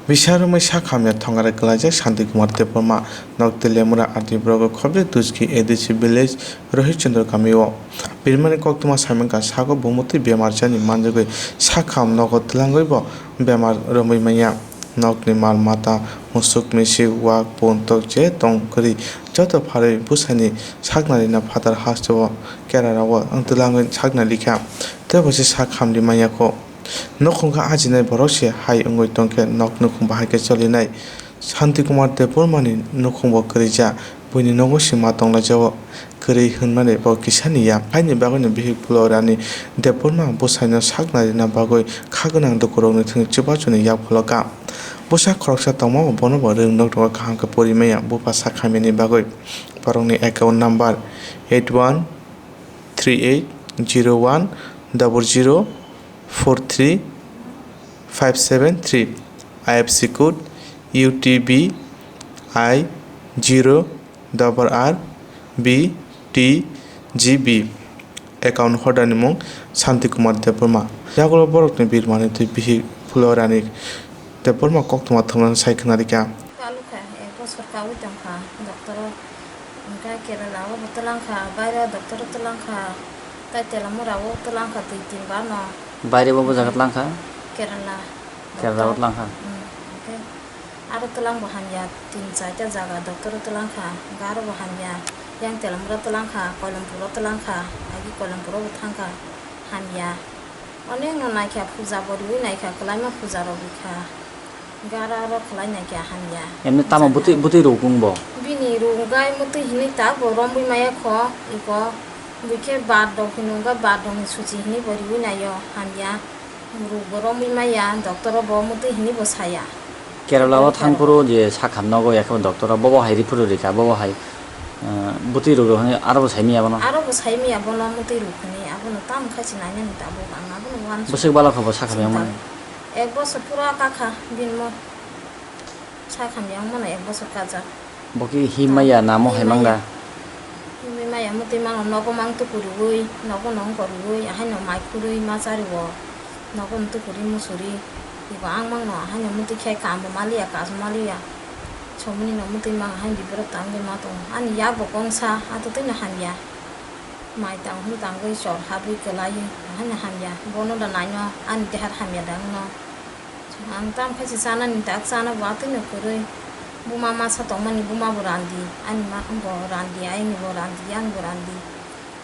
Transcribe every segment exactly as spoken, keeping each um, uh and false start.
Bisar wngwi sak hamya thongare kwlaijak Shanti Kumar Debbarma, nok Teliamura R D block o Khobjak Duski A D C village Rohit Chandra kamio. Birmani koktwma saimankha sago bumutwi bemar jani manjagwi sak ham nogo twlangwibo bemar romwi manya. Nokni mal mata, musuk misik, wak, puntok je tong kwrwi joto pharwi bwsani saknarina phatar hasteo kerarao twlangwi saknalikha. Tei bo se sak hamdi manyakho. Nukhung khe ajinai borok se hai wngwi tongkhe nok nukhung bahai khe cholinai. Shanti Kumar Debbarmani nukhungbo kwrwija, buini nogo se ma tonglaijao kwrwi hwnmani bo kisani ya. Haini bagwino bihik Phulo Rani Debbarma bwsaino sakna rina bagwi kha gwnang dukurokni thani chubachuni yak phulokha. Bwsa khoroksa tongmabo bonobo rwng nokrogo kaham khe pori maya bupha sak hamyani bagwi. Borokni account number eight one three eight zero one double zero four three five seven three, I F S C code U T B I zero double R B T G B. Account holder ni mung Shanti Kumar Debbarma. Yagulo borokni birmani twi bihik Phulo Rani Debbarma koktwma thumnani sai khwnarikha. Kalu kha, ek bosor kaui tongkha, doctor o hwnkhe Kerala o bo twlangkha, baire o doctor o twlangkha, tai Telamura o twlangkha, twi tin bar no. Baire bo bo jaga twlangkha? Kerala. Kerala o doctor twlangkha? Hmm, hwnkhe aro twlang bo hamya, tin chaita jaga doctor o twlangkha, hwnkhe aro bo hamya, yang Telamura twlangkha, Koilampur o twlangkha, agi Koilampur o bo thangkha, hamya. Onek no naikha, puja bo riui naikha, kwlaima puja rok rikha. Gara rok khlai naikha hamya. Emni tamo bwtwi, bwtwi rok wng bo? Bini rok gai mwtwi hinwi ta bo romwi maya kho, iko bwkhe bad rok hino wngkha, bad rok ni suchi hinwi bo riui naio hamya. Rok bo romwi maya, doctor o bo mwtwi hinwi bo saya. Kerala o thangphuru je sak hamnogo, yakhe doctor o bobo hai riphuru rikha, bobo hai, eh, bwtwi rok rok hinwi aro bo saimaya bono? Aro bo saimaya bono mwtwi rok hinwi, abono tamo khai se nainani tabuk ang abono uansuk. Bwswk bala kha bo sak hamya wngmani? Ek bosor pura kakha bini mo. Sak hamya wngmano ek bosor kajak. Bo khe him maya namo hai mangda? Himwi maya mwtwi mano nogo mang tuku riui, nogo nong koriui, ahaino mai khurui ma chariwo. Nogo tuku ri musuri. Ibo ang mangno ahaino mwtwi khe kambo maliya, kaso maliya. Somoni no mwtwi mang ahaino biborok tangwi ma tongo. Ani yak bo kongsa, ato twino hamya. Mai tang hwn tangwi chor habwi kwlaiwi, ahaino hamya. Bono da naino ani dehar hamya da wngno. Ang tamo khe se chanani tak chana bo atwino kwrwi. Buma masa tongmani buma bo randi, ani ma bo randi, ayni bo randi, yang bo randi.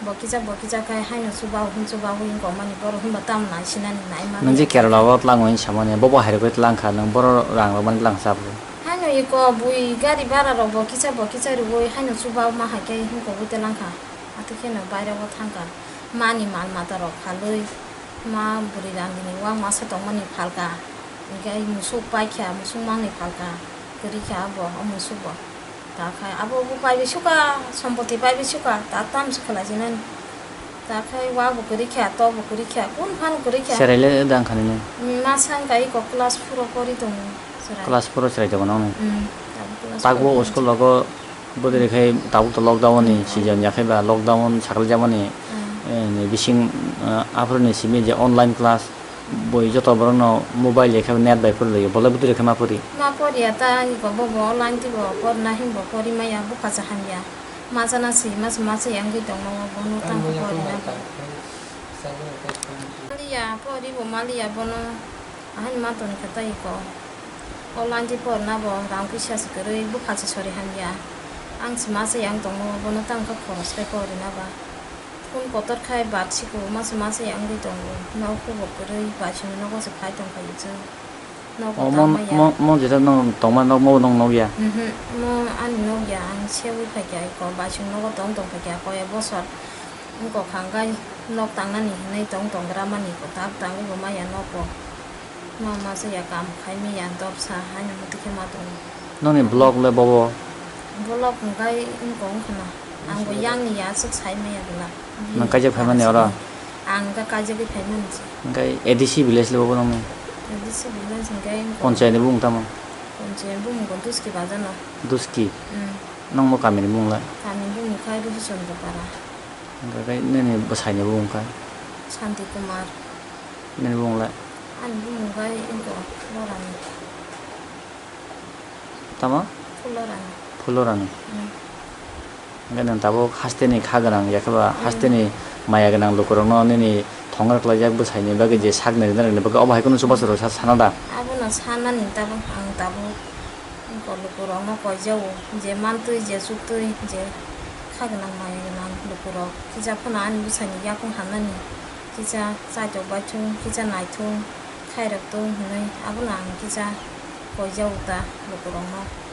Bo kisa bo kisa khai haino chuba hwn chuba hwn kongmani borok hwnba tamo naisinani naima. Nwng je Kerala o twlang hwn samani, bobo hai rwgwi twlang kha, nwng boro rang rwmani twlang cha bo. Haino iko bui gari bara rok bo kisa bo kisa rwgwi haino chuba ma hai khe hwn kogwi twlang kha. Atwi kheno baire o thang kha. Mani mal mata rok phalwi ma bwrwi randini uang masa tongmani phalka, hwnkhe musuk paikha, musuk mangni phalka, kwrwi kha abo o musuk bo. Ta khai abo bo paibai sukha, sompoti paibai sukha, ta tamsi khwlaijinani. Ta khai wa bo kwrwi kha, to bo kwrwi kha, kun phano kwrwi kha. Cherai le dang kha nini? Masa wngkha iko class four o pori tongo, cherai. Class four o cherai tongo nokni? Hmm, tabuk class four o pori tongo. School rogo Bwdwrwi khai tabuk to lockdown ni season ya khai ba, lockdown sakal jamani, eh, ni bising, eh, aphuru ni simi je online class, boi joto borok no mobile ya khai ba net bai phuru lai, bolai bwdwrwi khai ma phuri. Ma poriya ta, iko bo bo online tei bo porna hin bo pori maya, bupha cha hamya. Ma cha na si, ma cha, ma cha yang gwi tong ma, bono tang pori na. Maliya, pori bo maliya bono. Ahaini ma tongkha tei iko. O line tei porna bo rang puisa se kwrwi, bupha se sori hamya. Ang se ma se yang tongo, bono tang kha khoros khai porina ba. Phone kotor khai bat siko, ma se ma se yang wngwi tongo. Nok hubo kwrwi, bai simi nogo se phai tong phai chwng. Nogo tang maya. O mo, mo, mo jeto nwng tongma nok mo nwng nukya? Mhm, mo ani nukya, ang sewi phaikha iko, bai simi nogo tong tong phaikha, koi bosor. Wngkha hwnkhe nok tangnani hinwi tong tong gra mani kwtal tangwi bo maya nok bo. Ma masa ya kam khai maya dopsa haino muti khe ma tongo. Nokni block le bobo? Block hwnkhe wngkha wngkhana. Ang bo yang ni ya swk sai maya bwla. Nwng kaijak phaimani oro? Ang khe kaijagwi phaimani se. Hwnkhe A D C village le bobo nokni? A D C village hwnkhe wngkha. Ponchayat ni bumung tamo? Ponchayat bumung bo Duski bazar no. Duski? Hmm. Nokmo kami ni bumung le? Kami bumung khai Ruhi Chandra Para. Hwnkhe nini bwsai ni bumung kha? Shanti Kumar. Nini bumung le? Ani bumung kha wngkha Borani. Tamo? Phulo rani. Phulo rani. Hmm. Hwnkhe nwng tabuk hasteni kha gwnang, yakhe ba Hmm. hasteni maya gwnang lukurokno nini thongor klaijak bwsaini bagwi je sak nai rwna rwni bagwi obo hai kheno chubachu rwsa sana da? Abono sanani tabuk ang tabuk lukurokno koijao, je mantwi, je chuktwi, je kha gwnang maya gwnang lukurok. Kisa phano ani bwsaini yakung hamnani, kisa chaitok baithung, kisa naithung, khairok tung hwnwi abono ang kisa koijao ta lukurokno.